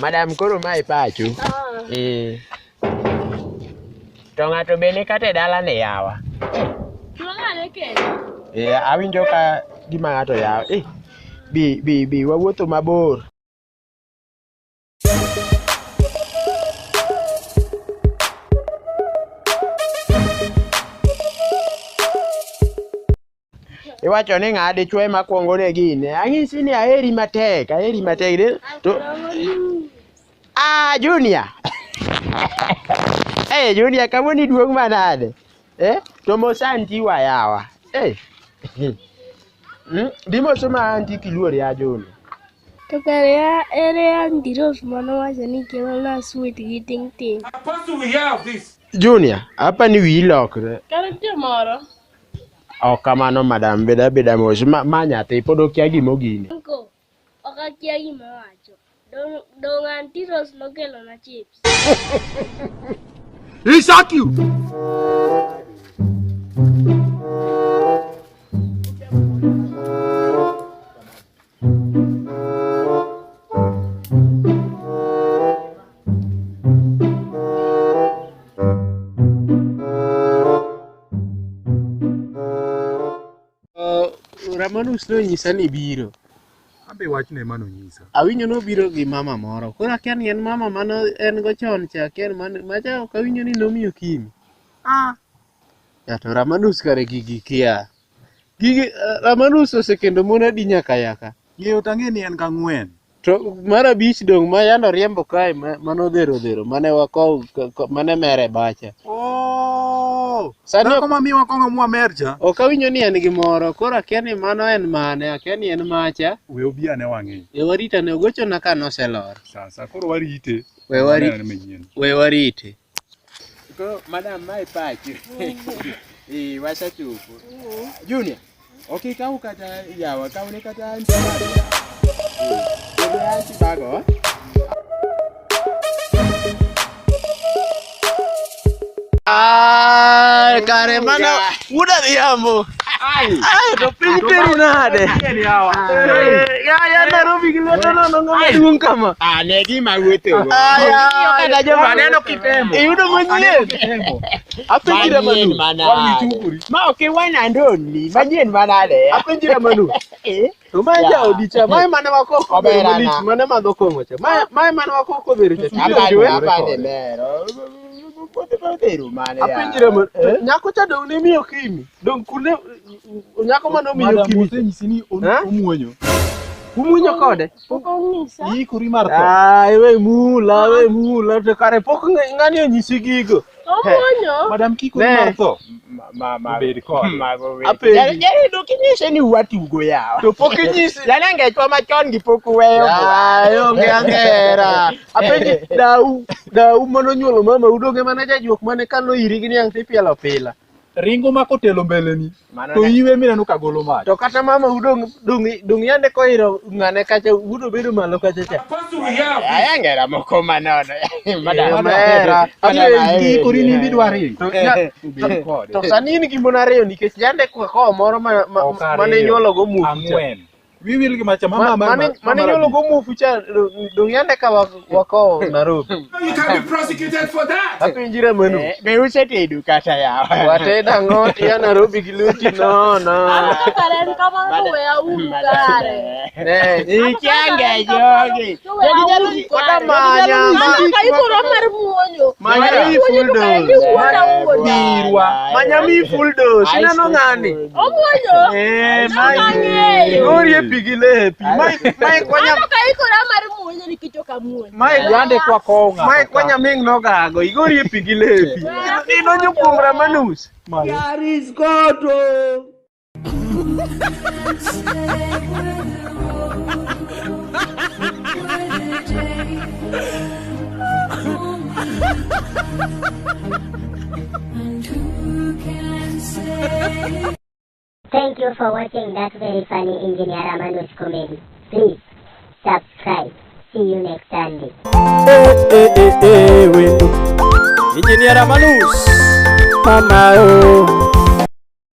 Madam koro mae pacho. Ah. Eh. To ng'ato be ni kata e dala ni yawa. Ng'ane kendo. Eh, awinjo ka gima ng'ato yawa. Eh, bi bi bi wawuotho mabor. Iwacho ni ng'a dichwo ema kwongo ne gine. Ang'isi ni aheri matek, aheri matek. To Ah, Junior. Eh, Junior kawuono iduong' manade? Eh, to mos anti wa yawa. Eh. Dimoso ma anti kiluor ya Junior. To kare ya ere Aunty Rose manowacho ni kelona sweet gi ting ting. Apostle, we hear of this. Junior, apa ni wiyi lokre. Kare nitie moro. Ok kamano madam, bed abeda mos. Ma nyathi pod okia gima ogine. Uncle, ok akia gima owacho. Dong, dong Aunty Rose nokelona chips. He shock you. Ramanus nonyisa ni biro. Ambe wachne ema nonyisa. Awinjo nobiro gi mama moro. Koro akia ni en mama mane en go chon cha, akia ni mane macha ok awinjo ni nomiyo Kimi. Ah. Ya to Ramanus kare gigi kia. Gigi Ramanus osekendo mon adi nyaka yaka. Ng'eyo to ang'e ni en gang'wen. To mar abich dong' ma yande oriembo kae mane odhero odhero mane wakow mane mere bacha. Oh! Sani Dhako ma miwa kong'o mwamer cha. Ok awinjo ni en gi moro, koro akia ni mano en mane, akia ni en macha. We obi ane wang'e. We warit ane, ogochona ka noselor. Sasa koro warite. We warit. Wanene manyien. We warite. Koro madam mae pacho. Eh, wasechopo. Junior, ok ikaw kata yawa, kawne kata anti bag. Eh, anti bag oh. Ah, kare mano wuod Adhiambo. Ai, to piny teri nade? Eh, ya ya Nairobi gi lweto nono ng'ama duong' kama. Ah, ne gima wuotho go. Aya, Kata joma aneno kitemo. Iyudo manyien. Apenji Manyien Ramanu. manade. Ma ok iwan andoni, manyien manade. Apenji Ramanu. Eh? To mae Ya. jaodi cha, mae mane wakoko Oberana. malich, mane madho kong'o cha. Mae mae mane wakoko dhero cha. Apani, Tiwinjo, apani lero. Podhero mane ya. Apenji Ramanu. Nyako cha dong' ne miyo Kimi. Dong' kune nyako mane omiyo Madam Kimi. cha. osenyisi ni Eh? omuonyo. Umuonyo kode? Pok onyisa. Iikori mar tho. Ai, we mula, we mula. To kare pok ng'ani onyisi gigo. Omuonyo. Madam kikori Ne. mar tho. Ma Obed kode. Mago weche. Apenji. Jari dok inyise ni watugo yawa. To pok inyisi. Jana ngechwa machon gi pok uweyo. Ai, onge angera. Apenji dau, dau manonyuolo mama udoge mana jajuok mane kano iri gi niang' tipielo pila. Ringo ma kotelo mbeleni. Mano To ne- iwe mineno ka golo mach. To kata mama udong dong dong yande koiro ng'ane kacha udo bedo malo kacha cha. Apostle, we hear of this. Ay, angera moko manono. Madam. Omera. Madam, Apenji. Iikori ni idwa ringo. To nya- Obed kode. To sani in gi mon ariyo nikech yande kwa moro ma, ma, Ok mane ariyo. inyuolo go muofu cha. Ang'wen. Wiwil gi macha mama Mane mane inyuolo go muofu cha dong yande ka wakowo Nairobi. You can be prosecuted for that. Apenji Ramanu. Eh, Be usetedo kata yawa. Watedo ang'o tiya Nairobi gi lweti nono. Aneno kare en kamano to we aum kare. Ne, Ichange jogi. To we aum kare. manya, Aneno ka ikora mar muonyo. Manya Mar mi muonyo to full kare dose. ni wuoda wuoda. Birwa. Manya mi full dose. Ineno ng'ani? Omuonyo. Eh, Mae ang'eyo. Igorie pi gi lepi. Mae mae kwanya Aneno ka ikora mar muonyo nikech ok amuony. mae Yande kwa kowo ng'ato. mae kwanya ming nogago. Igorie pi gi lepi. Idonjo kuom Ramanus. Thank you for watching that very funny Engineer Ramanus comedy. Please subscribe. See you next Sunday. Engineer Ramanus. Mama oh.